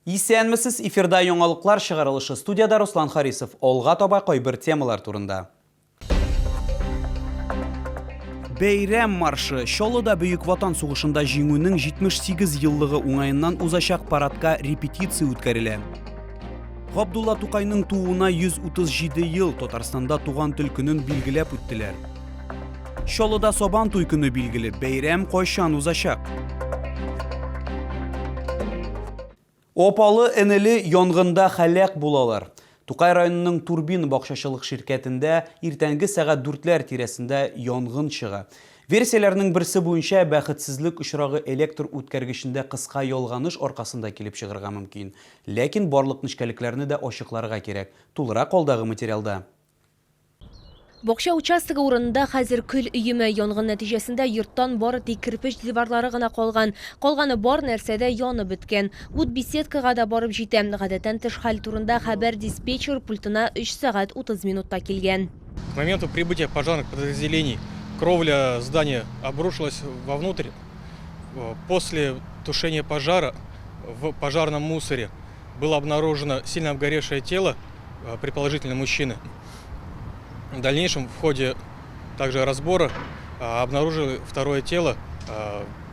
Исәнмесез, эфирда яңалыклар чыгарылышы. Студиядә Руслан Харисов. Алга таба кайбер темалар турында. Бәйрәм маршы Чаллыда Бөек Ватан сугышында җиңүнең 78 еллыгы уңаеннан узачак парадка репетиция үткәрелә. Габдулла Тукайның тууына 137 ел Татарстанда туган тел көнен билгеләп үттеләр. Чаллыда Сабан туй көне билгеле, бәйрәм кайчан узачак? Опалы энеле янгында хәләк булалар. Тукай районының Турбин бакчачылык ширкәтендә иртәнге сәгать дүртләр тирәсендә янгын чыга. Версияләрнең берсе буенча, бәхетсезлек очрагы электр үткәргечендә кыска ялганыш аркасында килеп чыгарга мөмкин. Ләкин барлык нечкәлекләрне дә ачыкларга кирәк. Тулырак алдагы материалда. Бакча участогы урынында хәзер көл өеме. Янгын нәтиҗәсендә йорттан бары тик кирпеч диварлары гына калган. Калганы бар нәрсә дә янып беткән. Ут беседкага да барып җитә. Гадәттән тыш хәл турында хәбәр диспетчер пультына 3 сәгать 30 минутта килгән. К моменту прибытия пожарных подразделений кровля здания обрушилась вовнутрь. После тушения пожара в пожарном мусоре было обнаружено сильно обгоревшее тело, предположительно мужчины. В дальнейшем в ходе также разбора обнаружили второе тело,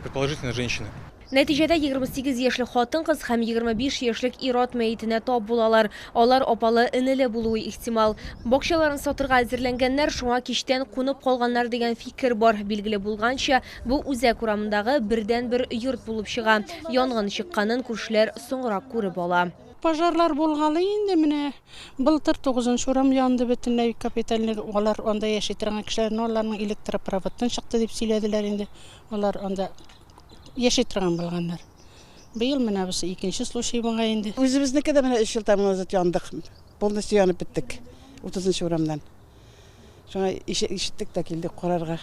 предположительно женщины. Нәтиҗәдә 28 яшьлек хатын-кыз һәм 25 яшьлек ир-ат мәетенә тап булалар. Алар апалы-энеле булуы ихтимал. Бакчаларын сатырга әзерләнгәннәр, шуңа кичтән кунып калганнар дигән фикер бар. Билгеле булганча, бу үзәк урамындагы бердәнбер йорт булып чыга. Янгын чыкканын күршеләр соңрак күреп ала. Пожарлар булгалый инде менә. Былтыр тугызынчы урам янды бөтенләй капитальный. Алар анда яши торган кешеләр, но аларның электропроводтан чыкты дип сөйләделәр инде. Алар анда яши торган булганнар. Быел менә бусы икенче случай бугай инде. Үзебезнеке дә менә өч ел тому назад яндык. Полностью янып беттек. Утызынчы урамнан. Шуңа ишеттек тә килдек карарга.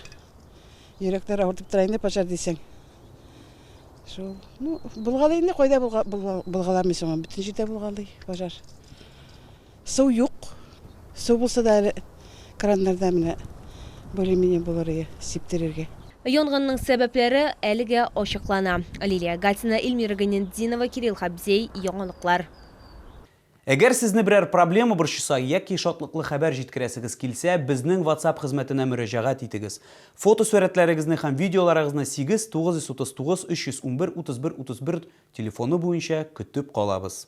Йөрәкләр авыртып тора инде пожар дисәң. Шул. Ну, булгалый инде, кайда булгаламый соң, бөтен җирдә булгалый пожар. Су юк. Су булса да әле краннарда менә более-менее булыр иде сиптерергә. Янгынның сәбәпләре әлегә ачыклана. Лилия Гатина, Эльмира Гайнетдинова, Кирилл Хабзей, Яңалыклар. Әгәр сезне берәр проблема борчыса яки шатлыклы хәбәр җиткерәсегез килсә, безнең WhatsApp хезмәтенә мөрәҗәгать итегез. Фотосурәтләрегезне һәм видеоларыгызны 8 939 311 31 31 телефоны буенча көтеп калабыз.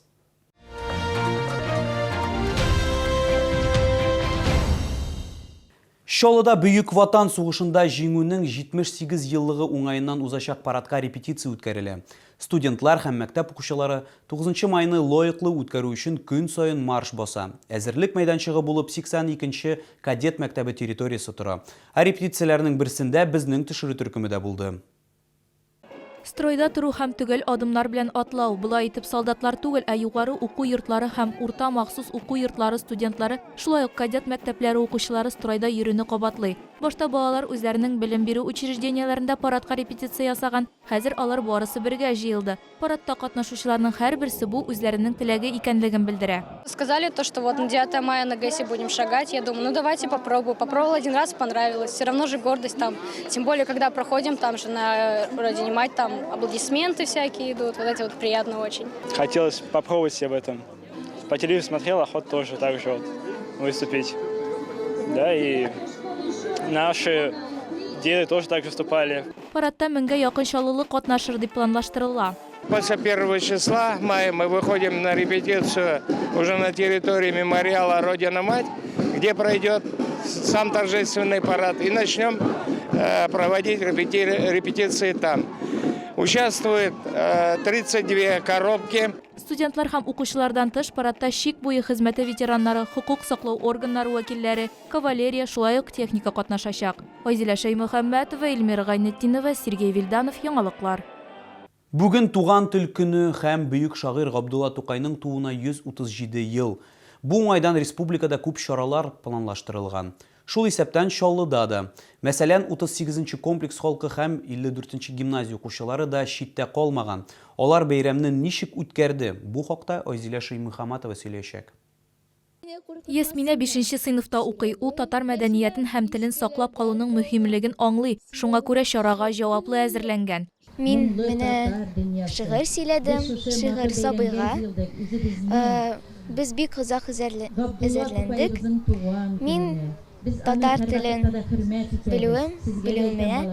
Чаллыда Бөек Ватан сугышында Җиңүнең 78 еллыгы уңаеннан узачак парадка репетиция үткәрелә. Студентлар һәм мәктәп укучылары 9 майны лаеклы үткәрү өчен көн саен марш баса. Әзерлек мәйданчыгы булып 82 нче кадет мәктәбе территориясе тора. Ә репетицияләрнең берсендә безнең төшерү төркеме дә булды. Стройда тору һәм төгәл адымнар белән атлау, болай итеп солдатлар түгел, ә югары уку йортлары һәм урта махсус уку йортлары студентлары, шулай ук кадет мәктәпләре укучылары стройда йөрүне кабатлый. Башта балалар үзләренең белем бирү учреждениеләрендә парадка репетиция ясаган, хәзер алар барысы бергә җыелды. Парадта катнашучыларның һәрберсе бу үзләренең теләге икәнлеген белдерә. Сказали то, что вот на 9 мая на ГЭСе будем шагать. Я думаю, ну давайте попробую. Попробовала один раз, понравилось. Все равно же гордость там. Тем более, когда проходим, там же на Родине Мать, там аплодисменты всякие идут. Вот это вот приятно очень. Хотелось попробовать себя в этом. По телевизору смотрел, охота тоже так же вот выступить. Да, и наши деды тоже так же выступали. Парадта меңгә якын чаллылы катнашыр дип планлаштырыла. 21 числа мая мы выходим на репетицию уже на территории мемориала «Родина-мать», где пройдет сам торжественный парад, и начнем э, проводить репетиции там. Участвует 32 э, коробки. Студентлар һәм укучылардан тыш, парадта чик буе хезмәте ветераннары, хокук саклау органнары вәкилләре, кавалерия, шулай ук техника катнашачак. Айзилә Шәймөхәммәтова, Эльмира Гайнетдинова, Сергей Вильданов, Яңалыклар. Бүген Туган тел көне һәм бөек шагыйрь Габдулла Тукайның тууына 137 ел. Бу уңайдан республикада күп чаралар планлаштырылган. Шул исәптән Чаллыда да. Мәсәлән, 38 нче комплекс халкы һәм 54 нче гимназия укучылары да читтә калмаган. Алар бәйрәмне ничек үткәрде? Бу хакта Айзилә Шәймөхәммәтова сөйләячәк. Ясминә бишенче сыйныфта укый. Ул татар мәдәниятен һәм телен саклап калуның мөһимлеген аңлый, шуңа күрә чарага җаваплы әзерләнгән. Мин менә шигырь сөйләдем, шигырь сабыйга. Без бик озак әзерләндек. Мин татар телен белүем, белүемә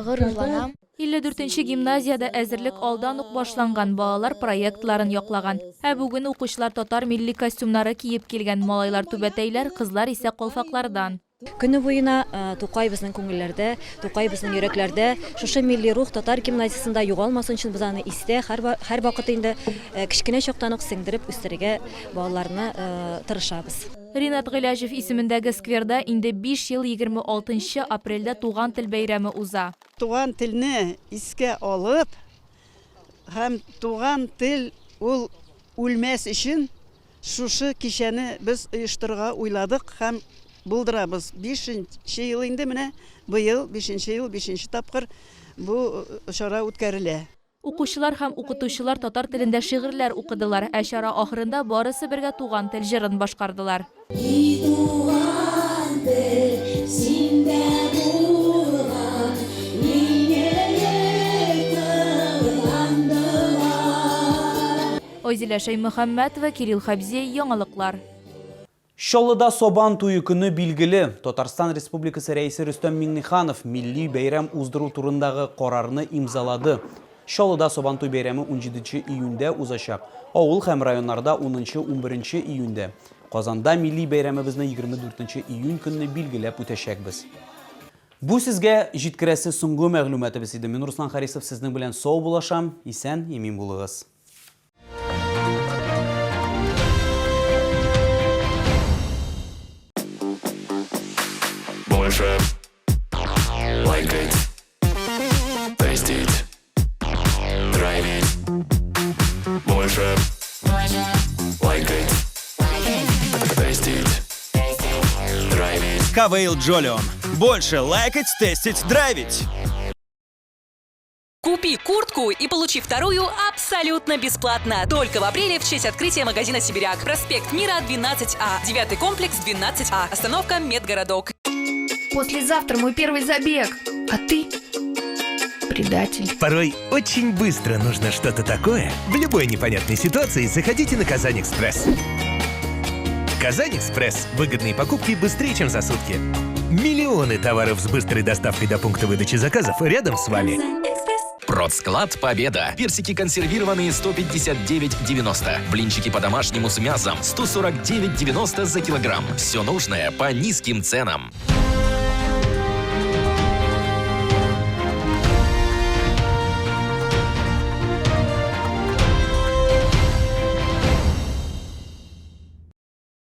горурланам. 54 нче гимназиядә әзерлек алдан ук башланган, балалар проектларын яклаган. Ә бүген укучылар татар милли костюмнары киеп килгән, малайлар түбәтәйләр, кызлар исә калфаклардан. Көне буена Тукай безнең күңелләрдә, Тукай безнең йөрәкләрдә. Шушы милли рух татар гимназиясендә югалмасын өчен без аны истә һәрвакыт инде кечкенә чактан ук сеңдереп үстерергә балаларны тырышабыз. Ринат Гыйләҗев исемендәге скверда инде биш ел 26 нчы апрельдә Туган тел бәйрәме уза. Туган телне искә алып һәм туган тел ул үлмәс өчен шушы кичәне без оештырырга уйладык һәм булдырабыз. Бишенче ел инде менә быел бишенче ел, бишенче тапкыр бу чара үткәрелә. Укучылар һәм укытучылар татар телендә шигырьләр укыдылар, ә чара ахырында барысы бергә Туган тел җырын башкардылар. И туган тел, синдә булган иң элек кылгандылар. Айзилә Шәймөхәммәтова, Кирилл Хәбзиев, Яңалыклар. Чаллыда Сабан туе көне билгеле. Татарстан Республикасы Рәисе Рөстәм Миңнеханов милли бәйрәм уздыру турындагы карарны имзалады. Чаллыда Сабантуй бәйрәме унҗиденче июньдә узачак, авыл һәм районнарда унынчы-унберенче июньдә. Казанда милли бәйрәмебезне 24 июнь көнне билгеләп үтәчәкбез. Бу сезгә җиткерәсе соңгы мәгълүматыбыз иде. Мин Руслан Харисов сезнең белән саубуллашам. Исән, имин булыгыз. Больше лайкать, тестить, драйвить. Больше лайкать, тестить, драйвить. Хавейл Джолион. Больше лайкать, тестить, драйвить. Купи куртку и получи вторую абсолютно бесплатно. Только в апреле в честь открытия магазина «Сибиряк». Проспект Мира, 12А. Девятый комплекс, 12А. Остановка «Медгородок». Послезавтра мой первый забег. А ты предатель. Порой очень быстро нужно что-то такое. В любой непонятной ситуации заходите на «Казань-Экспресс». «Казань-Экспресс». Выгодные покупки быстрее, чем за сутки. Миллионы товаров с быстрой доставкой до пункта выдачи заказов рядом с вами. Продсклад «Победа». Персики консервированные 159,90. Блинчики по-домашнему с мясом 149,90 за килограмм. Все нужное по низким ценам.